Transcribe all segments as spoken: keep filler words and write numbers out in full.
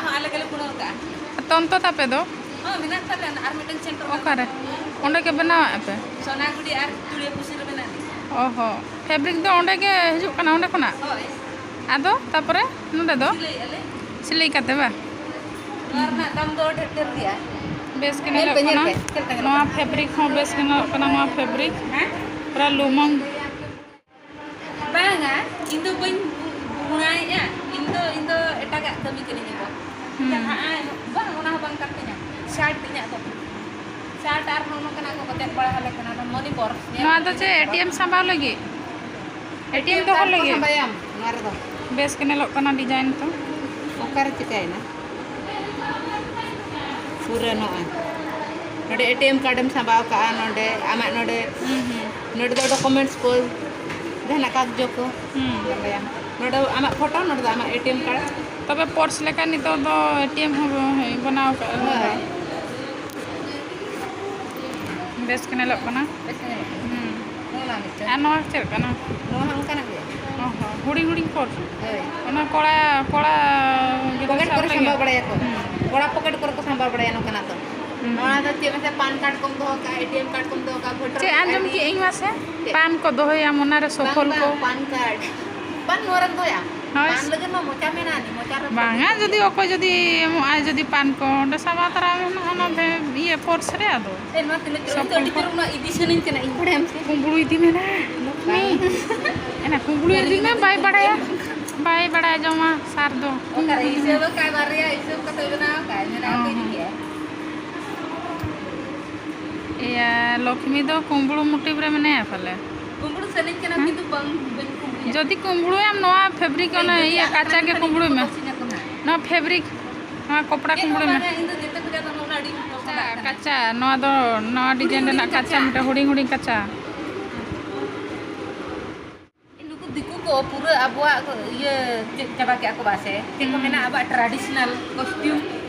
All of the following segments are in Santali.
ᱦᱚᱸ, ᱟᱞᱮ ᱜᱮᱞᱮ ᱵᱩᱱᱟᱹᱣ ᱠᱟᱜᱼᱟ᱾ ᱛᱚᱱᱛᱚ ᱛᱟᱯᱮ ᱫᱚ? ᱦᱚᱸ, ᱢᱮᱱᱟᱜ ᱛᱟᱞᱮᱭᱟ, ᱟᱨ ᱢᱤᱫᱴᱮᱱ ᱥᱮᱱᱴᱟᱨ ᱢᱮᱱᱟᱜ ᱚᱠᱟᱨᱮ? ᱛᱟᱞᱮᱭᱟ᱾ ᱚᱸᱰᱮ ᱜᱮ ᱵᱮᱱᱟᱣᱟᱜ ᱯᱮ? ᱥᱚᱱᱟᱜᱩᱲᱤ ᱟᱨ ᱪᱩᱲᱤᱭᱟᱹᱯᱩᱥᱤ ᱨᱮ ᱢᱮᱱᱟᱜ ᱞᱮᱭᱟ᱾ ᱚ ᱦᱚᱸ, ᱯᱷᱮᱵᱨᱤᱠ ᱫᱚ ᱚᱸᱰᱮ ᱜᱮ ᱦᱤᱡᱩᱜ ᱠᱟᱱᱟ, ᱚᱸᱰᱮ ᱠᱷᱚᱱᱟᱜ? ᱦᱳᱭ᱾ ᱟᱫᱚ ᱛᱟᱯᱚᱨᱮ ᱱᱚᱸᱰᱮ ᱫᱚ? ᱥᱤᱞᱟᱹᱭᱮᱫᱼᱟ ᱞᱮ᱾ ᱥᱤᱞᱟᱹᱭ ᱠᱟᱛᱮ ᱵᱟ? ᱱᱚᱣᱟ ᱨᱮᱱᱟᱜ ᱫᱟᱢ ᱫᱚ ᱰᱷᱮᱨ ᱰᱷᱮᱨ ᱜᱮᱭᱟ᱾ ᱵᱮᱥ ᱜᱮ ᱧᱮᱞ ᱧᱮᱞᱚᱜ ᱯᱮ, ᱧᱮᱞ ᱠᱟᱱᱟ᱾ ᱯᱮ, ᱪᱮᱫ ᱞᱮᱠᱟ ᱧᱮᱞᱚᱜ ᱱᱚᱣᱟ ᱠᱟᱱᱟ? ᱯᱷᱮᱵᱨᱤᱠ ᱦᱚᱸ ᱵᱮᱥ ᱜᱮ ᱧᱮᱞᱚᱜ ᱠᱟᱱᱟ, ᱱᱚᱣᱟ ᱯᱷᱮᱵᱨᱤᱠ᱾ ᱦᱮᱸ? ᱯᱩᱨᱟ ᱞᱩᱢᱚᱝ᱾ ᱵᱟᱝᱟ, ᱤᱧ ᱫᱚ ᱵᱟᱹᱧ ᱵᱩ-, ᱵᱩᱱᱟᱭᱮᱫᱼᱟ᱾ ᱤᱧ ᱫᱚ, ᱤᱧ ᱫᱚ ᱮᱴᱟᱜᱟᱜ ᱠᱟᱹᱢᱤ ᱠᱟᱹᱱᱟᱹᱧ ᱤᱧ ᱫᱚ᱾ ᱦᱩᱸ᱾ ᱡᱟᱦᱟᱸ, ᱵᱟᱝ, ᱚᱱᱟ ᱦᱚᱸ ᱵᱟᱝ ᱠᱟᱱ ᱛᱤᱧᱟ᱾ ᱥᱟᱨᱴ ᱤᱧᱟᱹᱜ ᱫᱚ᱾ ᱥᱟᱨᱴ ᱟᱨ ᱱᱚᱜᱼᱚ ᱱᱚᱝᱠᱟᱱᱟᱜ ᱠᱚ ᱠᱚᱛᱮ ᱵᱟᱲᱟ ᱟᱞᱮ ᱠᱟᱱᱟ, ᱚᱱᱟ ᱢᱚᱱᱤᱯᱚᱨᱥ᱾ ᱧᱮᱞ ᱱᱚᱣᱟ ᱫᱚ ᱠᱟᱛᱮ ᱪᱮᱫ, ᱧᱮᱞ ᱮ ᱴᱤ ᱮᱢ ᱥᱟᱢᱵᱟᱣ ᱞᱟᱹᱜᱤᱫ? ᱮ ᱴᱤ ᱮᱢ ᱫᱚᱦᱚ ᱠᱟᱨᱰ ᱠᱚ ᱞᱟᱹᱜᱤᱫ? ᱥᱟᱢᱵᱟᱭᱟᱢ ᱱᱚᱣᱟ ᱨᱮᱫᱚ᱾ ᱵᱮᱥ ᱜᱮ ᱧᱮᱞᱚᱜ ᱠᱟᱱᱟ ᱰᱤᱡᱟᱭᱤᱱ ᱠᱚ᱾ ᱚᱠᱟᱨᱮ ᱪᱤᱠᱟᱹᱭᱮᱱᱟ? ᱯᱩᱨᱟᱹ ᱱᱚᱜᱼᱚᱭ ᱱᱚᱰᱮ ᱮ ᱴᱤ ᱮᱢ ᱠᱟᱨᱰ ᱮᱢ ᱥᱟᱢᱵᱟᱣ ᱠᱟᱜᱼᱟ, ᱱᱚᱰᱮ ᱟᱢᱟᱜ ᱱᱚᱰᱮ, ᱦᱩᱸ, ᱦᱩᱸ᱾ ᱱᱚᱰᱮ ᱫᱚ ᱰᱚᱠᱩᱢᱮᱱᱴᱥ ᱠᱚ, ᱡᱟᱦᱟᱱᱟᱜ ᱠᱟᱜᱡᱚ ᱠᱚ᱾ ᱦᱩᱸ᱾ ᱱᱚᱰᱮ ᱟᱢᱟᱜ ᱯᱷᱳᱴᱳ, ᱱᱚᱰᱮ ᱫᱚ ᱟᱢᱟᱜ ᱮ ᱴᱤ ᱮᱢ ᱠᱟᱨᱰ᱾ ᱛᱚᱵᱮ ᱯᱚᱨᱥ ᱞᱮᱠᱟ ᱱᱤᱛᱚᱜ ᱫᱚ ᱮ ᱴᱤ ᱮᱢ ᱦᱚᱸ ᱵᱮᱱᱟᱣ ᱠᱟᱜᱼᱟ᱾ ᱦᱳᱭ᱾ ᱵᱮᱥ ᱜᱮ ᱧᱮᱞᱚᱜ ᱠᱟᱱᱟ᱾ ᱵᱮᱥ ᱜᱮ ᱧᱮᱞᱚᱜ ᱠᱟᱱᱟ᱾ ᱦᱩᱸ᱾ ᱱᱚᱣᱟ ᱢᱤᱫᱴᱟᱝ᱾ ᱟᱨ ᱱᱚᱣᱟ ᱪᱮᱫ ᱠᱟᱱᱟ? ᱱᱚᱣᱟ ᱦᱚᱸ ᱚᱱᱠᱟᱱᱟᱜ ᱜᱮ᱾ ᱚ ᱦᱚᱸ, ᱦᱩᱰᱤᱧ ᱦᱩᱰᱤᱧ ᱯᱚᱨᱥ᱾ ᱦᱳᱭ᱾ ᱚᱱᱟ ᱠᱚᱲᱟ, ᱠᱚᱲᱟ ᱜᱤᱫᱽᱨᱟᱹ ᱯᱚᱠᱮᱴ ᱥᱟᱵ ᱠᱚᱨᱮ ᱞᱟᱹᱜᱤᱫ? ᱥᱟᱢᱵᱟᱣ ᱵᱟᱲᱟᱭᱟᱠᱚ᱾ ᱦᱩᱸ᱾ ᱠᱚᱲᱟ ᱯᱚᱠᱮᱴ ᱠᱚᱨᱮ ᱠᱚ ᱥᱟᱢᱵᱟᱣ ᱵᱟᱲᱟᱭᱟ ᱱᱚᱝᱠᱟᱱᱟᱜ ᱫᱚ᱾ ᱦᱩᱸ᱾ ᱱᱚᱣᱟ ᱫᱚ ᱪᱮᱫ ᱢᱟᱥᱮ ᱯᱟᱱ ᱠᱟᱨᱰ ᱠᱚᱢ ᱫᱚᱦᱚ ᱠᱟᱜᱼᱟ, ᱮ ᱴᱤ ᱮᱢ ᱠᱟᱨᱰ ᱠᱚᱢ ᱫᱚᱦᱚ ᱠᱟᱜᱼᱟ, ᱵᱷᱳᱴᱟᱨ ᱪᱮᱫ ᱟᱸᱡᱚᱢ ᱟᱭ ᱰᱤ᱾ ᱠᱮᱫ ᱟᱹᱧ ᱢᱟᱥᱮ? ᱪᱮᱫ? ᱯᱟᱱ ᱠᱚ ᱫᱚᱦᱚᱭᱟ, ᱚᱱᱟᱨᱮ ᱵᱟᱝ, ᱥᱚᱯᱷᱚᱞ ᱵᱟᱝ, ᱠᱚ᱾ ᱯᱟᱱ ᱠᱟᱨᱰ᱾ ᱵᱟᱝ, ᱱᱚᱣᱟ ᱨᱮᱢ ᱫᱚᱦᱚᱭᱟ᱾ ᱦᱳᱭ᱾ ᱯᱟᱱ ᱞᱟᱹᱜᱤᱫ ᱢᱟ ᱢᱚᱪᱟ ᱢᱮᱱᱟᱜᱼᱟ, ᱢᱚᱪᱟ ᱨᱮ ᱵᱟᱝᱟ, ᱡᱩᱫᱤ ᱚᱠᱚᱭ ᱡᱩᱫᱤ ᱮᱢᱚᱜᱼᱟᱭ, ᱡᱩᱫᱤ ᱯᱟᱱ ᱠᱚ, ᱚᱸᱰᱮ ᱥᱟᱢᱵᱟᱣ ᱛᱚᱨᱟ ᱢᱮᱱᱟᱜᱼᱟ, ᱚᱱᱟ ᱵᱷᱮ-, ᱤᱭᱟᱹ, ᱯᱚᱨᱥ ᱨᱮ ᱟᱫᱚ᱾ ᱮ, ᱱᱚᱣᱟ ᱛᱤᱱᱟᱹᱜ ᱪᱚᱨᱚᱠ, ᱤᱧ ᱫᱚ ᱟᱹᱰᱤ ᱥᱚᱯᱷᱚᱞ ᱪᱚᱨᱚᱠ ᱠᱚ᱾ ᱱᱚᱣᱟ ᱤᱫᱤ ᱥᱟᱱᱟᱧ ᱠᱟᱱᱟ, ᱤᱧ ᱵᱟᱲᱟᱭᱟᱢ ᱥᱮ? ᱠᱩᱢᱵᱽᱲᱩ ᱤᱫᱤ ᱢᱮᱱᱟ, ᱞᱚᱠᱷᱢᱤ᱾ ᱵᱟᱝ᱾ ᱮᱱᱟ ᱠᱩᱢᱵᱽᱲᱩ ᱤᱫᱤ ᱢᱮ, ᱵᱟᱭ ᱵᱟᱲᱟᱭᱟ᱾ ᱵᱟᱭ ᱵᱟᱲᱟᱭᱟ ᱡᱚᱢᱟ, ᱥᱟᱨ ᱫᱚ᱾ ᱚᱠᱟᱨᱮ ᱦᱤᱥᱟᱹᱵ ᱟᱠᱟᱫ, ᱵᱟᱨᱭᱟ ᱦᱤᱥᱟᱹᱵ ᱠᱟᱛᱮ ᱵᱮᱱᱟᱣ ᱟᱠᱟᱫ, ᱢᱮᱱᱟ ᱚ ᱟᱹᱜᱩ ᱦᱚᱸ᱾ ᱤᱫᱤ ᱠᱮᱜᱼᱟ᱾ ᱤᱭᱟᱹ, ᱞᱚᱠᱷᱢᱤ ᱫᱚ ᱠᱩᱢᱵᱽᱲᱩ ᱢᱳᱴᱤᱵᱷ ᱨᱮ ᱢᱮᱱᱟᱭᱟ ᱯᱟᱞᱮ? ᱠᱩᱢᱵᱽᱲᱩ ᱥᱟᱱᱟᱧ ᱠᱟᱱᱟ, ᱦᱮᱸ? ᱠᱤᱱᱛᱩ ᱵᱟᱝ, ᱵᱟᱹᱧ ᱠᱩᱢᱵᱽᱲᱩᱭᱟ᱾ ᱡᱩᱫᱤ ᱠᱩᱢᱵᱽᱲᱩᱭᱟᱢ, ᱱᱚᱣᱟ ᱯᱷᱮᱵᱽᱨᱤᱠ, ᱮᱭ, ᱚᱱᱟ ᱡᱩᱫᱤ ᱤᱭᱟᱹ, ᱟᱫ ᱠᱟᱪᱟ ᱜᱮ ᱞᱮᱱᱠᱷᱟᱱ ᱤᱧ ᱠᱩᱢᱵᱽᱲᱩᱭ ᱫᱚᱠᱚ ᱢᱮ᱾ ᱵᱚᱠᱥᱤᱧ ᱟᱠᱚ ᱱᱟᱦᱟᱜ᱾ ᱱᱚᱣᱟ ᱯᱷᱮᱵᱽᱨᱤᱠ, ᱱᱚᱣᱟ ᱠᱚᱯᱲᱟ ᱪᱮᱫ ᱦᱚᱸ ᱠᱩᱢᱵᱽᱲᱩᱭ ᱢᱮ᱾ ᱵᱟᱝᱟ, ᱤᱧ ᱫᱚ ᱡᱚᱛᱚ ᱠᱚ ᱡᱟᱫᱟ ᱱᱚᱜᱼᱚ ᱱᱟ ᱟᱹᱰᱤ ᱠᱩᱥᱤᱭᱟᱜ ᱠᱟᱪᱟ, ᱠᱟᱱᱟ᱾ ᱠᱟᱪᱟ, ᱱᱚᱣᱟ ᱫᱚ, ᱱᱚᱣᱟ ᱦᱩᱰᱤᱧ ᱰᱤᱡᱟᱭᱤᱱ ᱦᱩᱰᱤᱧ ᱨᱮᱱᱟᱜ ᱠᱟᱪᱟ, ᱠᱟᱪᱟ᱾ ᱢᱤᱫᱴᱮᱱ ᱦᱩᱰᱤᱧ ᱦᱩᱰᱤᱧ ᱠᱟᱪᱟ᱾ ᱱᱩᱠᱩ ᱫᱤᱠᱩ ᱠᱚ ᱯᱩᱨᱟᱹ ᱟᱵᱚᱣᱟᱜ ᱤᱭᱟᱹ ᱪᱮᱫ ᱪᱟᱵᱟ ᱠᱮᱜᱼᱟ ᱠᱚ ᱵᱟᱥᱮ? ᱪᱮᱫ ᱠᱚ ᱦᱩᱸ᱾ ᱢᱮᱱᱟ ᱟᱵᱚᱣᱟᱜ traditional costume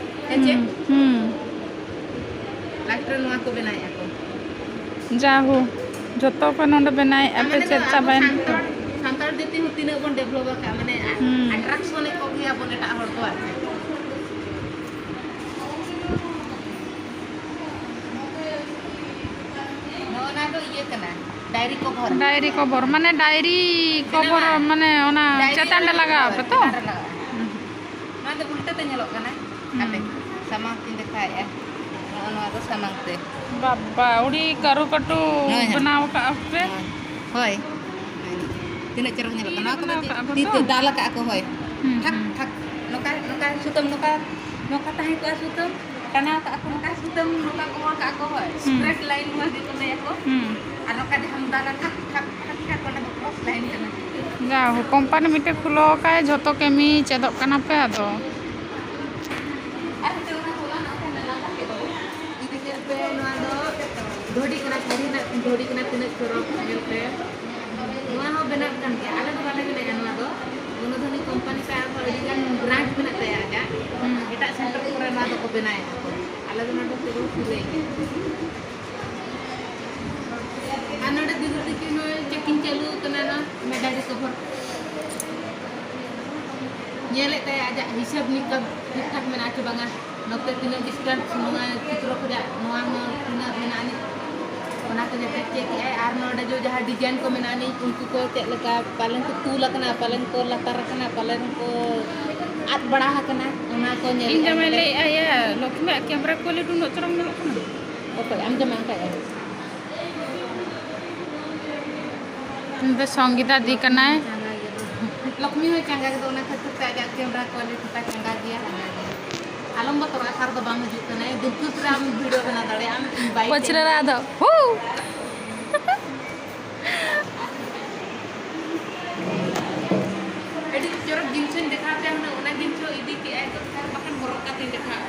ᱥᱮ ᱪᱮᱫ? ᱦᱩᱸ, ᱦᱩᱸ᱾ ᱞᱟᱥᱴ ᱨᱮ ᱱᱚᱣᱟ ᱠᱚ ᱵᱮᱱᱟᱣᱮᱫᱼᱟ ᱠᱚ᱾ ᱡᱟᱦᱳ, ᱡᱚᱛᱚ ᱠᱚ ᱱᱚᱰᱮ ᱵᱮᱱᱟᱣᱮᱫᱼᱟ ᱟᱨ ᱯᱮ, ᱢᱟᱱᱮ ᱪᱮᱫ ᱱᱚᱣᱟ ᱟᱵᱚ ᱪᱟᱵᱟᱭᱮᱱ ᱥᱟᱱᱛᱟᱲ, ᱛᱟᱯᱮ? ᱥᱟᱱᱛᱟᱲ ᱡᱟᱹᱛᱤ ᱦᱚᱸ ᱛᱤᱱᱟᱹᱜ ᱵᱚᱱ develop ᱟᱠᱟᱫᱼᱟ, ᱢᱟᱱᱮ ᱦᱩᱸ᱾ attraction ᱮᱫ ᱠᱚᱜᱮᱭᱟ ᱵᱚᱱ ᱮᱴᱟᱜ ᱦᱚᱲ ᱠᱚ ᱟᱨ ᱪᱮᱫ᱾ ᱰᱟᱭᱨᱤ ᱠᱚᱵᱷᱚᱨ᱾ ᱰᱟᱭᱨᱤ ᱠᱚᱵᱷᱚᱨ, ᱢᱟᱱᱮ ᱰᱟᱭᱨᱤ ᱠᱚᱵᱷᱚᱨ, ᱵᱮᱱᱟᱣᱟ᱾ ᱢᱟᱱᱮ ᱚᱱᱟ ᱰᱟᱭᱨᱤ ᱪᱮᱛᱟᱱ ᱨᱮ ᱨᱮᱱᱟᱜ, ᱞᱟᱜᱟᱣ ᱦᱳᱭ, ᱟᱯᱮ ᱛᱚ? ᱪᱮᱛᱟᱱ ᱨᱮ ᱞᱟᱜᱟᱜᱼᱟ᱾ ᱦᱩᱸ᱾ ᱱᱚᱣᱟ ᱫᱚ ᱩᱞᱴᱟᱹ ᱛᱮ ᱧᱮᱞᱚᱜ ᱠᱟᱱᱟ᱾ ᱦᱩᱸ᱾ ᱦᱟᱯᱮ, ᱥᱟᱢᱟᱝ ᱛᱤᱧ ᱫᱮᱠᱷᱟᱣᱮᱫᱼᱟ᱾ ᱱᱚᱜᱼᱚ ᱱᱚᱣᱟ ᱫᱚ ᱥᱟᱢᱟᱝ ᱛᱮ᱾ ᱵᱟᱵᱟ, ᱩᱰᱤ ᱠᱟᱹᱨᱩ ᱠᱟᱹᱴᱩ ᱱᱚᱜᱼᱚᱭ ᱦᱟᱸᱜ᱾ ᱵᱮᱱᱟᱣ ᱠᱟᱜᱼᱟ ᱯᱮ᱾ ᱦᱳᱭ᱾ ᱦᱳᱭ᱾ ᱛᱤᱱᱟᱹᱜ ᱪᱚᱨᱚᱠ ᱧᱮᱞᱚᱜ ᱛᱤ ᱠᱟᱱᱟ᱾ ᱨᱮ ᱱᱚᱣᱟ ᱠᱚᱫᱚ ᱵᱮᱱᱟᱣ ᱪᱮᱫ? ᱠᱟᱜᱼᱟ ᱠᱚ ᱛᱤ ᱛᱚ? ᱛᱮ ᱫᱟᱞ ᱟᱠᱟᱫ ᱠᱚ, ᱦᱳᱭ᱾ ᱦᱩᱸ, ᱴᱷᱟᱠ, ᱦᱩᱸ᱾ ᱴᱷᱟᱠ᱾ ᱱᱚᱝᱠᱟ, ᱱᱚᱝᱠᱟ ᱥᱩᱛᱟᱹᱢ, ᱱᱚᱝᱠᱟ, ᱱᱚᱝᱠᱟ ᱛᱟᱦᱮᱸ ᱠᱚᱜᱼᱟ ᱥᱩᱛᱟᱹᱢ, ᱴᱟᱱᱟᱣ ᱠᱟᱜᱼᱟ ᱠᱚ, ᱱᱚᱝᱠᱟ ᱥᱩᱛᱟᱹᱢ, ᱱᱚᱝᱠᱟ ᱜᱚᱦᱚᱲ ᱠᱟᱜᱼᱟ ᱠᱚ, ᱦᱳᱭ᱾ ᱦᱩᱸ᱾ Straight line ᱱᱚᱣᱟ ᱜᱮᱠᱚ ᱞᱟᱹᱭᱟ ᱠᱚ᱾ ᱦᱩᱸ᱾ ᱟᱨ ᱱᱚᱝᱠᱟ ᱡᱟᱦᱟᱸᱢ ᱫᱟᱞᱟ, ᱴᱷᱟᱠ, ᱴᱷᱟᱠ, ᱴᱷᱟᱠ, ᱴᱷᱟᱠ, ᱚᱸᱰᱮ ᱫᱚ cross line ᱠᱟᱱᱟ᱾ ᱡᱟ ᱦᱳ, ᱠᱳᱢᱯᱟᱱᱤ ᱢᱤᱫᱴᱮᱡ ᱠᱷᱩᱞᱟᱹᱣ ᱠᱟᱜᱼᱟᱭ, ᱡᱷᱚᱛᱚ ᱠᱟᱹᱢᱤ ᱪᱮᱫᱚᱜ ᱠᱟᱱᱟ ᱯᱮ ᱟᱫᱚ᱾ ᱟᱨ ᱢᱤᱫᱴᱮᱡ ᱚᱱᱟ ᱦᱚᱞᱟᱱᱟᱜ ᱚᱠᱟ ᱢᱮᱞᱟ ᱛᱟᱦᱮᱸ ᱠᱟᱱᱟ? ᱤᱫᱤ ᱧᱮᱞ ᱯᱮ, ᱱᱚᱣᱟ ᱫᱚ ᱫᱷᱩᱲᱤ ᱠᱟᱱᱟ, ᱥᱟᱹᱨᱤᱱᱟᱜ ᱫᱷᱩᱲᱤ ᱠᱟᱱᱟ, ᱛᱤᱱᱟᱹᱜ ᱪᱚᱨᱚᱠ ᱧᱮᱞ ᱯᱮ᱾ ᱱᱚᱣᱟ ᱦᱚᱸ ᱵᱮᱱᱟᱜ ᱠᱟᱱ ᱜᱮᱭᱟ, ᱟᱞᱮ ᱫᱚ ᱵᱟᱞᱮ ᱵᱮᱱᱟᱣᱮᱫᱼᱟ ᱱᱚᱣᱟ ᱫᱚ᱾ ᱢᱚᱱᱳᱫᱷᱚᱱᱤ ᱠᱳᱢᱯᱟᱱᱤ ᱛᱮ ᱟᱨᱦᱚᱸ ᱟᱹᱰᱤᱜᱟᱱ branch ᱢᱮᱱᱟᱜ ᱛᱟᱭᱟ ᱟᱡᱟᱜ᱾ ᱦᱩᱸ᱾ ᱮᱴᱟᱜ center ᱠᱚᱨᱮ ᱱᱚᱣᱟ ᱫᱚᱠᱚ ᱵᱮᱱᱟᱣᱮᱫᱼᱟ ᱠᱚ, ᱟᱞᱮ ᱫᱚ ᱱᱚᱰᱮ ᱯᱩᱨᱟᱹ ᱥᱤᱞᱟᱹᱭ ᱜᱮ᱾ ᱟᱨ ᱱᱚᱰᱮ ᱫᱤᱫᱤ ᱛᱟᱹᱠᱤᱱ ᱱᱚᱜᱼᱚᱭ checking ᱪᱟᱹᱞᱩ ᱟᱠᱟᱱᱟ, ᱱᱚᱣᱟ ᱢᱮᱰᱟᱨᱤ ᱠᱚᱵᱷᱚᱨ᱾ ᱧᱮᱞᱮᱫ ᱛᱟᱭᱟ ᱟᱡᱟᱜ ᱦᱤᱥᱟᱹᱵ ᱱᱤᱠᱟᱹᱵ ᱴᱷᱤᱠ ᱴᱷᱟᱠ ᱢᱮᱱᱟᱜᱼᱟ ᱥᱮ ᱵᱟᱝᱟ, ᱱᱚᱛᱮ ᱛᱤᱱᱟᱹᱜ distance ᱱᱚᱣᱟ ᱪᱤᱛᱨᱚ ᱠᱷᱚᱱᱟᱜ ᱱᱚᱣᱟ ᱦᱚᱸ ᱛᱤᱱᱟᱹᱜ ᱢᱮᱱᱟᱜᱼᱟ ᱟᱹᱱᱤᱡ, ᱚᱱᱟ ᱠᱚ ᱡᱟᱛᱮ check ᱮᱜᱼᱟᱭ᱾ ᱟᱨ ᱱᱚᱰᱮ ᱡᱚ ᱡᱟᱦᱟᱸ design ᱠᱚ ᱢᱮᱱᱟᱜᱼᱟ ᱟᱹᱱᱤᱡ, ᱩᱱᱠᱩ ᱠᱚ ᱪᱮᱫ ᱞᱮᱠᱟ, ᱯᱟᱞᱮᱱ ᱠᱚ ᱛᱩᱞ ᱟᱠᱟᱱᱟ, ᱯᱟᱞᱮᱱ ᱠᱚ ᱞᱟᱛᱟᱨ ᱟᱠᱟᱱᱟ, ᱯᱟᱞᱮᱱ ᱠᱚ ᱟᱫ ᱵᱟᱲᱟ ᱟᱠᱟᱱᱟ, ᱚᱱᱟ ᱠᱚ ᱧᱮᱞ ᱤᱧ ᱡᱟᱢᱟᱭ ᱞᱟᱹᱭᱮᱫᱼᱟ, ᱤᱭᱟᱹ, ᱞᱚᱠᱷᱤ ᱟᱜ camera quality ᱩᱱᱟᱹᱜ ᱪᱚᱨᱚᱠ ᱧᱮᱞᱚᱜ ᱠᱟᱱᱟ᱾ ᱚᱠᱚᱭ ᱟᱢ ᱡᱟᱢᱟᱭ ᱚᱱᱠᱟᱭᱮᱫᱼᱟ? ᱩᱱᱤ ᱫᱚ ᱥᱚᱝᱜᱤᱛᱟ ᱫᱤ ᱠᱟᱱᱟᱭ᱾ ᱞᱚᱠᱷᱢᱤ ᱦᱚᱸᱭ ᱪᱟᱸᱜᱟ ᱜᱮᱫᱚ, ᱚᱱᱟ ᱠᱷᱟᱹᱛᱤᱨ ᱛᱮ ᱟᱡᱟᱜ camera quality ᱛᱟᱭ ᱪᱟᱸᱜᱟ ᱜᱮᱭᱟ᱾ ᱟᱞᱚᱢ ᱵᱚᱛᱚᱨᱚᱜᱼᱟ, ᱥᱟᱨ ᱫᱚ ᱵᱟᱝ ᱦᱤᱡᱩᱜ ᱠᱟᱱᱟᱭ᱾ ᱫᱩᱨᱜᱟᱹᱯᱩᱨ ᱨᱮ ᱟᱢ video ᱵᱮᱱᱟᱣ ᱫᱟᱲᱮᱭᱟᱜᱼᱟ, ᱟᱢ invite ᱯᱟᱹᱪᱷᱞᱟᱹ ᱨᱮ ᱟᱫᱚ, ᱦᱩ! ᱟᱹᱰᱤ ᱪᱚᱨᱚᱠ ᱡᱤᱱᱥ ᱤᱧ ᱫᱮᱠᱷᱟᱣ ᱯᱮᱭᱟ ᱦᱩᱱᱟᱹᱝ, ᱚᱱᱟ ᱡᱤᱱᱥ ᱦᱚᱸ ᱤᱫᱤ ᱠᱮᱜᱼᱟᱭ ᱛᱚ, ᱥᱟᱨ ᱵᱟᱠᱷᱟᱱ ᱦᱚᱨᱚᱜ ᱠᱟᱛᱮᱧ ᱫᱮᱠᱷᱟᱣ᱾